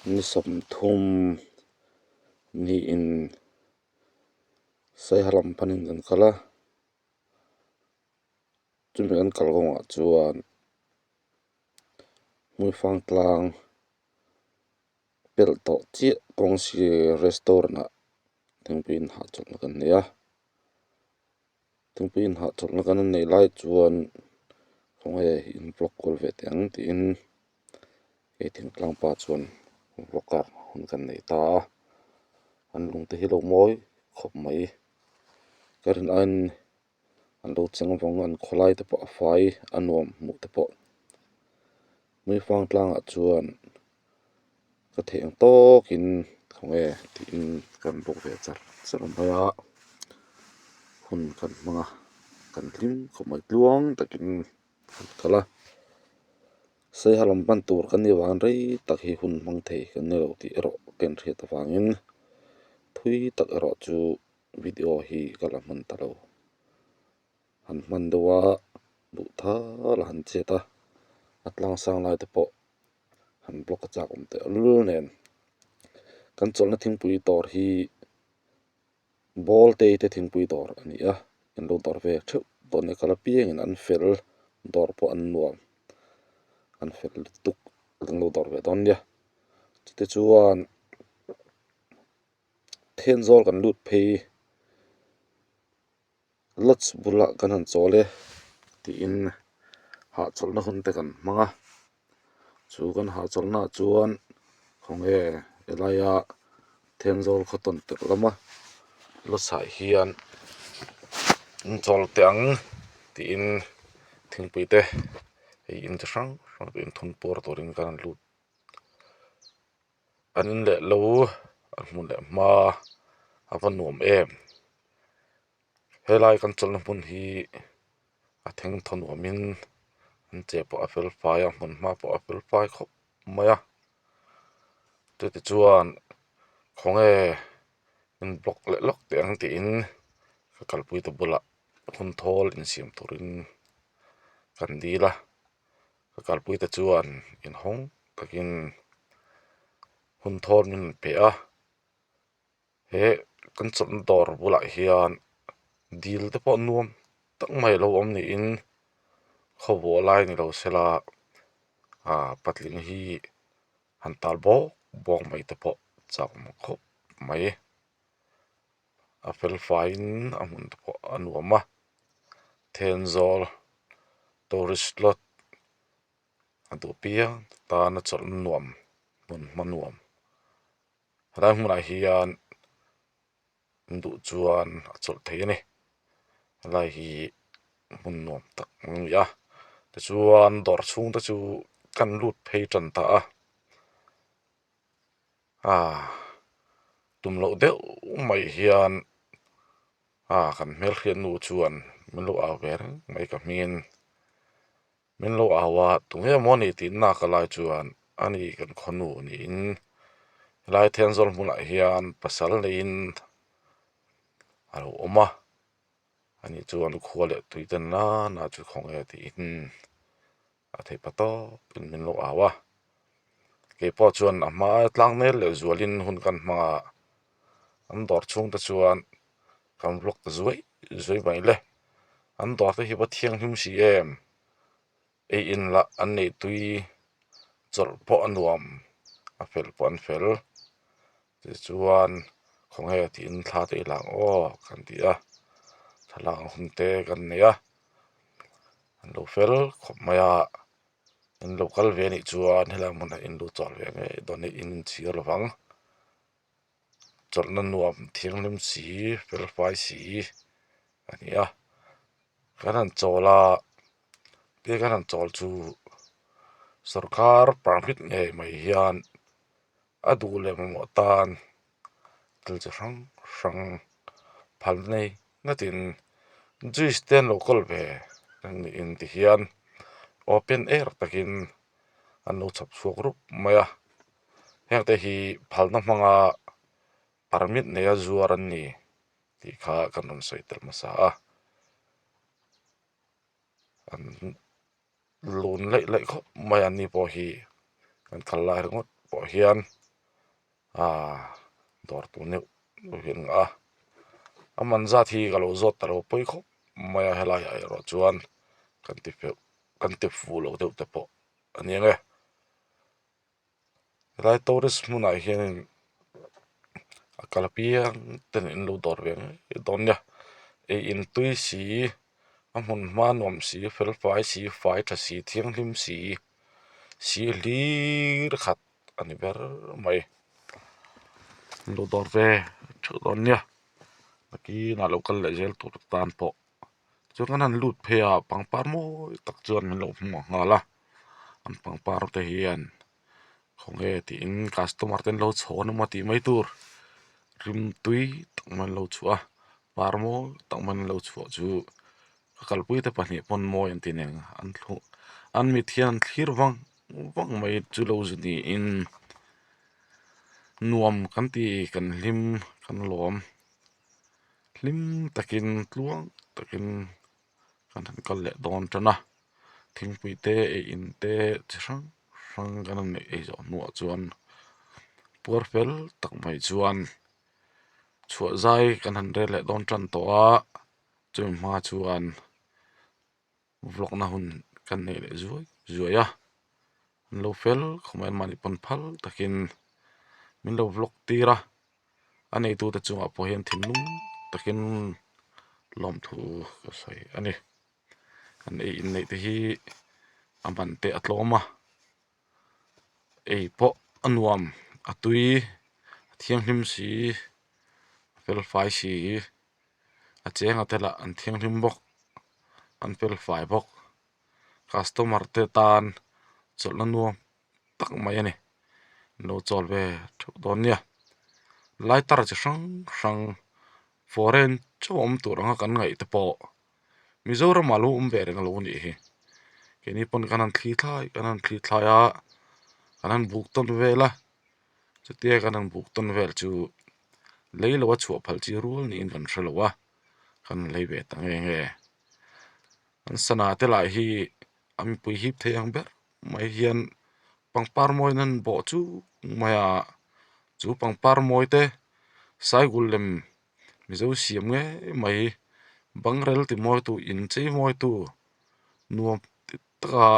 Ni 30 niin Saiha lam panin kan kal a, chumi kan kal kawngah chuan Hmuifang tlang pelh tawh chiah kawng sir restaurant ah thingpui in hahchawlhna kan nei a, thingpui in hahchawlhna kan neih lai chuan khawnge in vlog kual ve teh ang tiin hei thingtlang pa chuan vlog a hun kan nei ta a, an lung te hi lo mawi khawp mai ka rin aiin an lo cheng vang an khawlai te pawh a fai a nuam hmuh te pawh Hmuifang tlangah chuan ka theih ang tawkin khawnge tiin kan bawk ve char char mai a hun kan hmang a kan hlim khawp mai tluang takin kan kal a saiha lam hman tur kan nih vang rei tak hi hun hmang thei kan ni lo tih erawh ka inhriat avangin thui tak erawh chu video hi ka la hman ta lo. Han hman deuh a duh thal a han chet a a tlang sang lai te pawh han block a chak awm teh lul nen kan chawlhna thingpui dawr hi ball te te thingpui dawr a ni a in lo dawr ve theuh dawn e kal apiangin an fel dawr pawh an nuam an fel lutuk an lo dawr ve dawn nia chutichuan Thenzawl kan lut phei. Lodge bulah kan han chawl e tiin hahchawlhna hun te kan hmang a chu kan hahchawlhna ah chuan khawnge helaia Thenzawl khaw tawn tirh lama lodge ah hian an chawl teh ang tiin thingpui te hei in chi hrang hrang te inthun puar turin kan han lut. An in leh lo an hmun leh hma a va nuam em helai kan chawlhna hmun hi a theng thaw nuamin an che pawh a fel fai a hmun hma pawh a fel fai khawp mai a chutichuan khawnge in block leh lawk teh ang tiin ka kalpui te bulah hun thawl insiam turin kan dil a. Ka kalpui te chuan inhawng takin hun thawn min rawn pe a, he kan chawlhna dawr bulah hian dil te pawh nuam tak mai a lo awm niin khawbuah lai ni lo sela ah patling hi han tal bawk bawk mai te pawh chak awm khawp mai. A fel faiin a hmun te pawh a nuam a Thenzawl tourist lot a duh piang tana chawlh nuam hmun hma nuam helai hmunah hian an duh chuan a chawlh theih a ni helai hi hmun nuam tak a ni a tichuan dawr chhung te chu kan lut phei tan ta a. Ah tum loh deuh mai hian ah kan hmelhriat nu chuan min lo au ve reng mai ka hmingin min lo au a tunge maw ni tih nak a lai chuan ani kan khawnu niin helai Thenzawl hmunah hian pasal neiin a lo awm a ani chuan khua leh tui te nana chu khawnge tiin. A theih pa tawpin min lo au a, keipawh chuan a hma tlang mek leh zualin hun kan hmang a, an dawr chhung te chuan kan vlog ta zuai zuai mai le, an dawr te hi va thianghlim si em, ei in lah an nei tui chawlh pawh a nuam a fel pawh an fel tichuan khawnge tiin thla te i lang aw kan ti a thlalak ang hun te kan nei a. An lo fel khawp mai a, an lo kal ve anih chuan helai hmunah in lo chawl ve ngei dawn a in inchhir lovang. Chawlhna nuam thianghlim si fel fai si a ni a, kan han chawl a, tia kan han chawl chu sawrkar permit ngei mai hian a duh leh mamawh tan thil chi hrang hrang phal nei ngatin juice te an lo kawl ve ang niin ti hian open air takin an lo chhawp chhuak rup mai a heng te hi phalna hmanga permit neia zuar an ni tih kha kan rawn sawi tel hmasa a an lun laih laih khawp mai an ni pawh hi kan kal lai ringawt pawh hian. Aaa dawr tur neuh neuh hi an ngah a a man zat hi ka lo zawt ta lo pawi khawp mai a helai ah erawh chuan kan ti feuh kan ti fuh lo deuh te pawh a ni ang e helai tourist hmunah hianin a kal apiang ten an lo dawr ve ngei dawn nia ei in tui si a hmun hma nuam si fel fai si fai tha si thianghlim si si hlir khat. a ni ber mai an lo dawr ve theuh dawn nia nakinah lo kal leh zel tur tan pawh chuan kan han lut phei a pangpar mawi tak chuan min lo hmuh nghal a an pangpar te hian khawnge tiin customer te an lo chhawn emaw tih mai tur rimtui tak mai an lo chhuah a par mawi tak mai an lo chhuah chu ka kalpui te pahnih pawn mawi an ti nen an thlu an mit hian an thlir vang vang mai chu lo zu niin nuam kan ti kan hlim kan lawm hlim takin tluang takin kan han kal leh dawn tan a thingpui te ei in te chi hrang hrang kan han ei zawh hnuah chuan puar fel tak mai chuan chhuah zai kan han rel leh dawn tan tawh a. Chumi hma chuan vlog na hun kan nei leh zuai zuai a an lo fel khawp mai mahni pawn phal takin min lo vlog tir a a neitute chungah pawh hian thinlung takin lawmthu ka sawi a ni an ei inneih te hi a ban te a tlawm a ei pawh a nuam a tui a thianghlim si a fel fai si. A chenga te lah an thianghlim bawk an fel fai bawk customer te tan chawlhna nuam tak mai a ni an lo chawl ve theuh dawn nia lighter chi hrang hrang foreign chauh awm tur anga kan ngaih te pawh Mizoram ah lo awm ve reng a lo nih hi keini pawn kan han thli thlai kan han thli thlai a kan han buk tawn vel a chutia kan han buk tawn vel chu. Lei lo a chhuah phal chi rual niin kan hre lo a, kan lei ve ta nge nge. An sana te lah hi a mipui hip thei ang ber mai hian pangpar mawi nan bawh chu mai a, chu pangpar mawi te saigul lem mizo siam ngei mai bangrel ti mawi tu inchei mawi tu nuam ti taka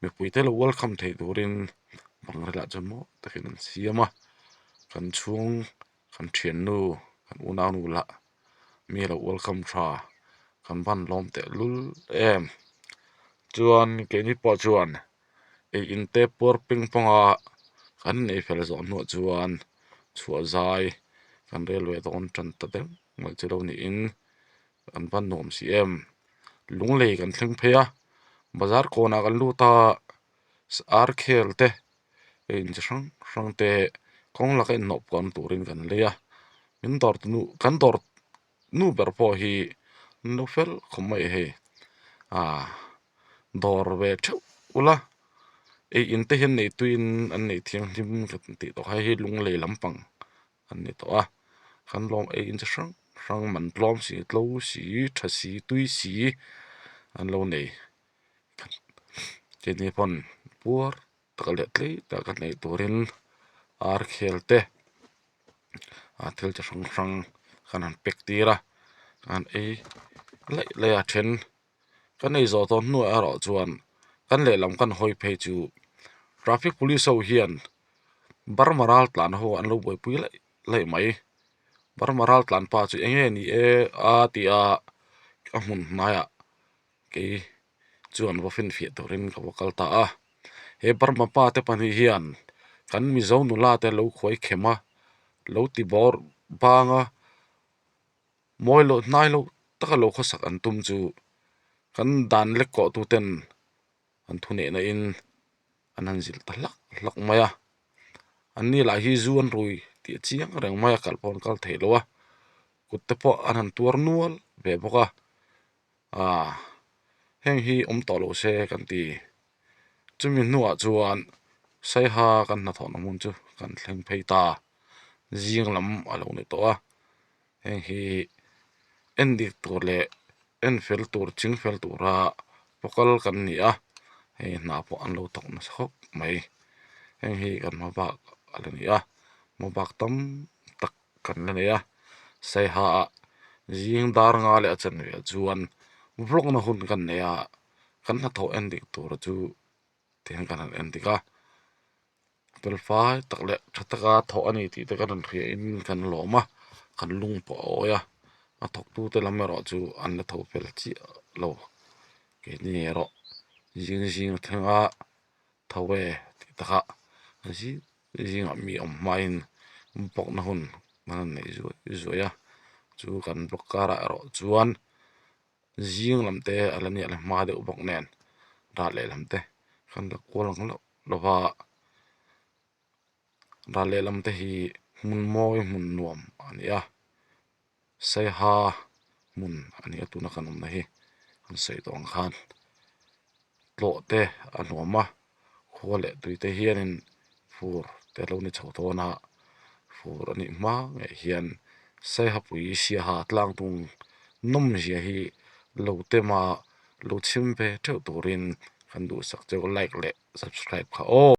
mipui te lo welcome theih turin bangrel ah chuan mawi takin an siam a kan chhung kan thiannu kan unaunu lah mi lo welcome tha kan van lawm teh lul em chuan keini pawh chuan ei in te puar ping pawng a kan nei fel zawh hnuah chuan chhuah zai kan rel ve dawn tan ta deuh mai chu lo niin. An va nuam si em lunglei kan thleng phei a bazar kawnah kan lut a ar khel te hei in chi hrang hrang te kawng laka inhnawh puan turin kan lei a min dawr nu kan dawr nu ber pawh hi an lo fel khawp mai hei ah dawr ve theuh ula ei in te hian nei tuiin an nei thianghlim ka tih tawh kha hei hi lunglei lampang. an ni tawh a kan lawm ei in chi hrang hrang man tlawm si tlo si tha si tui si an lo nei keini pawn puar tak leh tlei tak a neih turin ar khel te ah thil chi hrang hrang kan han pack tir a kan ei laih laih a then kan ei zawh tawh hnuah erawh chuan kan lehlam kan hawi phei chu traffic police ho hian Burma ral tlan ho an lo buaipui laih laih mai Burma ral tlan pa chu eng nge ni e a ti a a hmun hnaiah kei chuan va finfiah turin ka va kal ta a he Burma pa te pahnih hian kan Mizo nula te lo khuai khem a lo ti bawr bang a. Mawi loh hnai loh taka lo khawsak an tum chu kan dan lek kawh tu ten an thu nehna in an han zilh ta hlak hlak mai a an ni lah hi zu an rui tih a chiang reng mai a kal pawh an kal theih loh a kut te pawh an han tuar nual ve bawk a ah heng hi awm tawh lo se kan ti chumi hnuah chuan saiha kan hnathawhna hmun chu kan thleng phei ta zing lam a lo ni tawh a. Heng hi en dik tur leh en fel tur ching fel tura pawkal kan ni a hei hna pawh an lo thawk nasa khawp mai heng hi kan hma bak a la ni a. Hmabak tam tak kan la nei a, Saiha ah zing dar nga leh a chanve ah chuan vlog na hun kan nei a, kan hnathawh en dik tur chu tihian kan han en dik a, fel fai tak leh tha taka thawh a ni tih te kan rawn hria in kan lawm a, kan lung pawh a awi a, a thawk tu te lam erawh chu an la tho fel chiah lo, keini erawh zing zing a thleng a tho e tih takah zing zingah mi awm hmain bawkna hun an han neih zuai zuai a chu kan block karah erawh chuan zing lam te a la nia la hma deuh bawk nen ral lehlam te kan la kual ang loh loh a ral lehlam te hi hmun mawi hmun nuam a ni a saiha hmun a ni a tuna kan awmna hi an sawi tawh ang khan tlawh te a nuam a khua leh tui te hianin fur te alo ni chho dawn a fur a nih hma ngei hian saihapui siaha tlang tung nawm zia hi lo tema lo chhim ve theuh turin kan duhsak cheu like leh subscribe kha aw.